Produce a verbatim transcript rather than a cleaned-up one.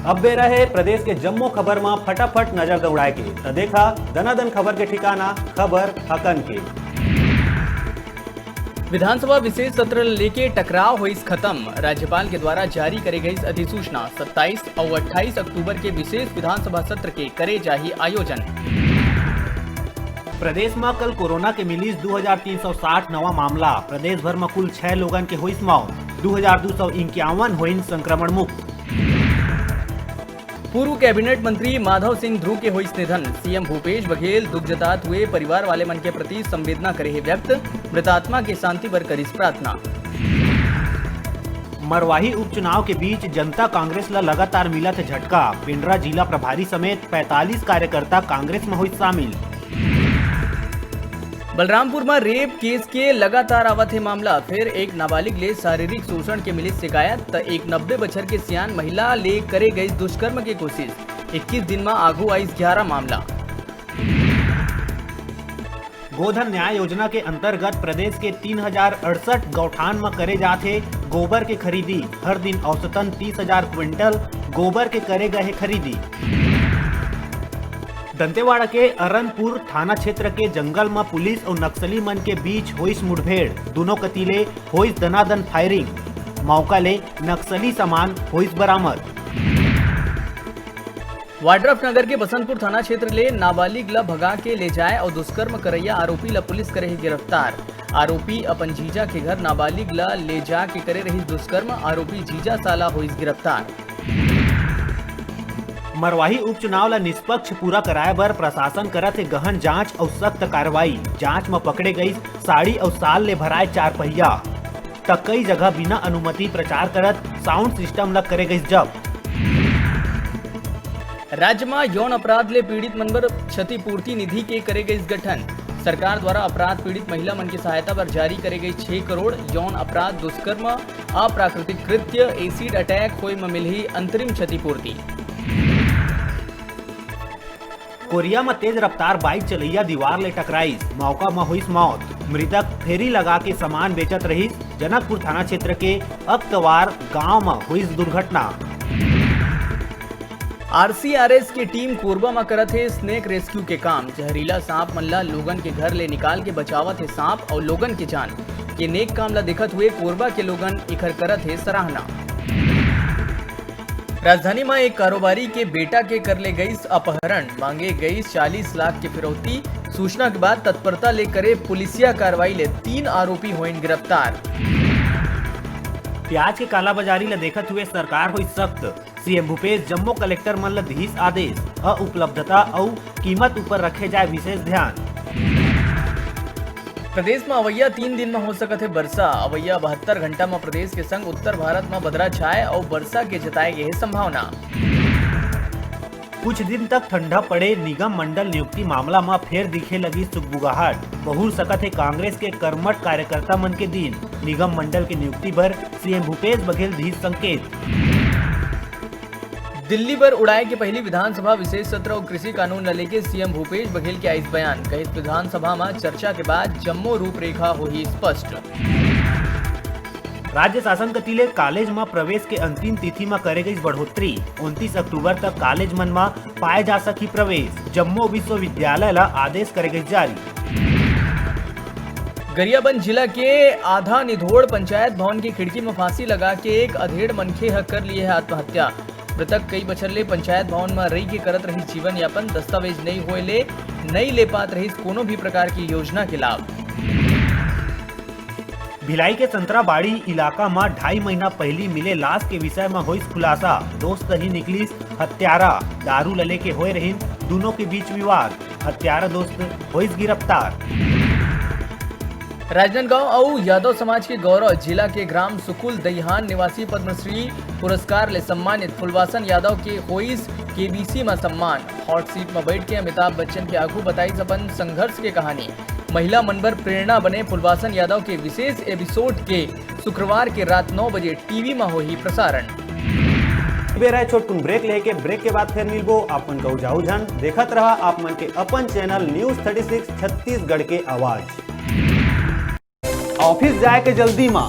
अब बेरा हे प्रदेश के जम्मो खबर म फटाफट नजर दौड़ाए के। त देखा दनादन खबर के ठिकाना, खबर हकन के। विधानसभा विशेष सत्र ल लेके टकराव होइस खत्म। राज्यपाल के द्वारा जारी करे गइस अधिसूचना। सत्ताईस अउ अट्ठाईस अक्टूबर के विशेष विधानसभा सत्र के करे जाही आयोजन। प्रदेश म कल कोरोना के मिलिस दू हजार तीन सौ साठ नवा मामला। प्रदेश भर म कुल छह लोगन के होइस मौत, दू हजार दू सौ इक्यावन होइन संक्रमण मुक्त। पूर्व कैबिनेट मंत्री माधव सिंह ध्रुव के होइस निधन। सीएम भूपेश बघेल दुख जतात हुए परिवार वाले मन के प्रति संवेदना करे हे व्यक्त, मृतात्मा के शांति बर करिस प्रार्थना। मरवाही उपचुनाव के बीच जनता कांग्रेस ल लगातार मिलत हे झटका। पेंड्रा जिला प्रभारी समेत पैंतालीस कार्यकर्ता कांग्रेस म होइस शामिल। बलरामपुर म रेप केस के लगातार आवत हे मामला। फेर एक नाबालिग ले शारीरिक शोषण के मिलिस शिकायत, त एक नब्बे बछर के सियान महिला ले करे गइस दुष्कर्म के कोशिश। इक्कीस दिन म आघू आइस ग्यारह मामला। गोधन न्याय योजना के अंतर्गत प्रदेश के तीन हजार अड़सठ गौठान म करे जात हे गोबर के खरीदी। हर दिन औसतन तीस हजार क्विंटल गोबर के करे गए हे खरीदी। दंतेवाड़ा के अरनपुर थाना क्षेत्र के जंगल म पुलिस अउ नक्सली मन के बीच होइस मुठभेड़। दूनों कति ले होइस दनादन फायरिंग। मौका ले नक्सली सामान होइस बरामद। वाड्रफनगर के बसंतपुर थाना क्षेत्र ले नाबालिग ल भगा के ले जाए अउ दुष्कर्म करैया आरोपी ल पुलिस करे हे गिरफ्तार। आरोपी अपन जीजा के घर नाबालिग ल ले जा के करे रहिस दुष्कर्म। आरोपी जीजा साला होइस गिरफ्तार। मरवाही उपचुनाव ल निष्पक्ष पूरा कराए बर प्रशासन करत हे गहन जांच अउ सख्त कार्रवाई। जांच म पकड़े गइस साड़ी अउ साल ले भराए चार पहिया। त कई जगह बिना अनुमति प्रचार करत साउंड सिस्टम ल करे गइस जब्त। राज्य म यौन अपराध ले पीड़ित मन बर क्षतिपूर्ति निधि के करे गइस गठन। सरकार द्वारा अपराध पीड़ित महिला मन के सहायता बर जारी करे गइस छह करोड़ यौन अपराध, दुष्कर्म, अप्राकृतिक कृत्य, एसिड अटैक होए म मिलही अंतरिम क्षतिपूर्ति। कोरिया म तेज रफ्तार बाइक चलैया दीवार ले टकराइस, मौका म होइस मौत। मृतक फेरी लगा के सामान बेचत रहिस। जनकपुर थाना क्षेत्र के अक्तवार गांव म होइस दुर्घटना। आरसीआरएस के टीम कोरबा म करत हे स्नेक रेस्क्यू के काम। जहरीला सांप मन ल लोगन के घर ले निकाल के बचावत हे सांप अउ लोगन के जान। के नेक काम ल देखत हुए कोरबा के लोगन एखर करत हे सराहना। राजधानी म एक कारोबारी के बेटा के कर ले गइस अपहरण, मांगे गइस चालीस लाख के फिरौती। सूचना के बाद तत्परता ले करे पुलिसिया कार्रवाई ले तीन आरोपी होइन गिरफ्तार। प्याज के कालाबाजारी ल देखत हुए सरकार होइस सख्त। सीएम भूपेश जम्मो कलेक्टर मन ल दिहिस आदेश, अउपलब्धता अउ कीमत ऊपर रखे जाए विशेष ध्यान। प्रदेश म अवइया तीन दिन म हो सकत हे बरसा। अवइया बहत्तर घंटा म प्रदेश के संग उत्तर भारत म बदरा छाए अउ बरसा के जताए गे हे संभावना। कुछ दिन तक ठंडा पड़े, निगम मंडल नियुक्ति मामला म फेर दिखे लगी सुगबुगाहट। बहुर सकत हे कांग्रेस के कर्मठ कार्यकर्ता मन के दिन। निगम मंडल के नियुक्ति बर सीएम भूपेश बघेल दिस संकेत। दिल्ली बर उड़ाए के पहिली विधानसभा विशेष सत्र अउ कृषि कानून ल लेके सीएम भूपेश बघेल के आइस बयान। कहिस, विधानसभा म चर्चा के बाद जम्मो रूपरेखा होही स्पष्ट। राज्य शासन कति ले कॉलेज म प्रवेश के अंतिम तिथि म करे गइस बढ़ोतरी। उनतीस अक्टूबर तक कॉलेज मन म पाए जा सकही प्रवेश। जम्मो विश्वविद्यालय ल आदेश करे गइस जारी। गरियाबंद जिला के आधा निधोड़ पंचायत भवन के खिड़की म फांसी लगा के एक अधेड़ मनखे ह कर लिए हे आत्महत्या। मृतक कई बछर ले पंचायत भवन म रहि के करत रहिस जीवन यापन। दस्तावेज नइ होए ले नइ ले पात रहिस कोनो भी प्रकार के योजना के लाभ। भिलाई के संतराबाड़ी इलाका म ढाई महीना पहिली मिले लाश के विषय म होइस खुलासा। दोस्त ही निकलिस हत्यारा। दारू ल लेके होए रहिन दूनों के बीच विवाद। हत्यारा दोस्त होइस गिरफ्तार। राजनांदगांव अउ यादव समाज के गौरव जिला के ग्राम सुकुल दईहान निवासी पद्मश्री पुरस्कार ले सम्मानित फुलवासन यादव के होइस केबीसी म सम्मान। हॉट सीट म बैठ के अमिताभ बच्चन के आगू बताइस अपन संघर्ष के कहानी। महिला मन बर प्रेरणा बने फुलवासन यादव के विशेष एपिसोड के शुक्रवार के रात नौ बजे टीवी म होही प्रसारण। बेरा हे छोटकुन ब्रेक लेके, ब्रेक के बाद फेर मिलबो। आप मन कहू जाहू झन, देखत रहा आप मन के अपन channel news thirty six Chhattisgarh के आवाज। ऑफिस जाए के जल्दी म,